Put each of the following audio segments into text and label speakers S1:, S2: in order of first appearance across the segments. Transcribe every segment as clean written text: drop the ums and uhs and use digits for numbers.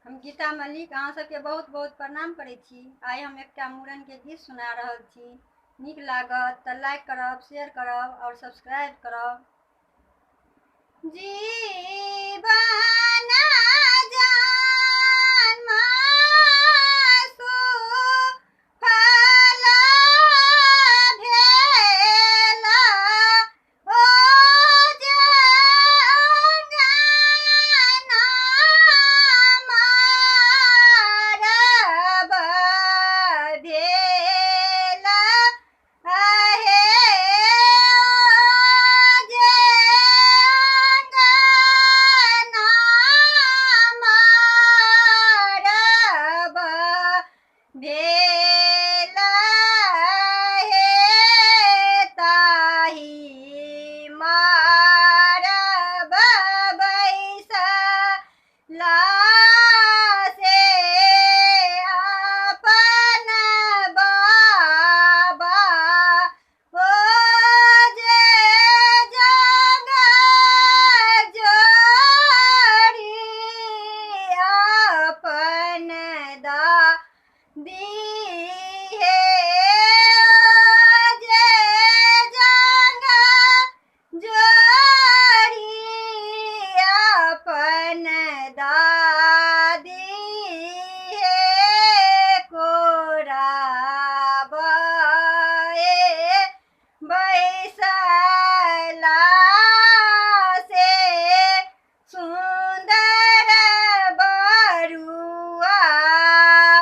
S1: हम गीता मल्लिक अहाँ सबके बहुत बहुत प्रणाम करै छी। आइ हम एकटा मूड़नके गीत सुना रहल छी। नीक लागत तऽ लाइक करब, शेयर करब आओर सब्सक्राइब करब। जीवन जन्म सुफल भेल ओ जे अंगना मारब भेल हे, जे अंगना मारब भेल हे, ताहि मारब बैसला से अपन बाबा ओ जे जग जोड़ी अपन दादी हे, जे जग जोड़ी अपन दादी हे, कोराबे बैसला से सुन्दर बरुआ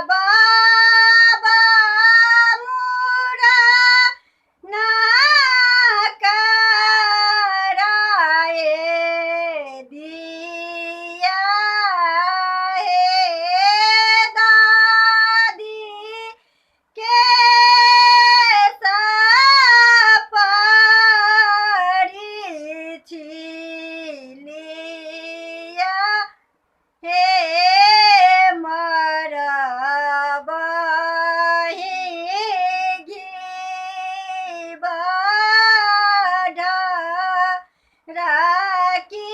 S1: बाबा मुरा ना कराए दिया हे, दादी के सपरी छिलिया हे, मरबही घी राकी।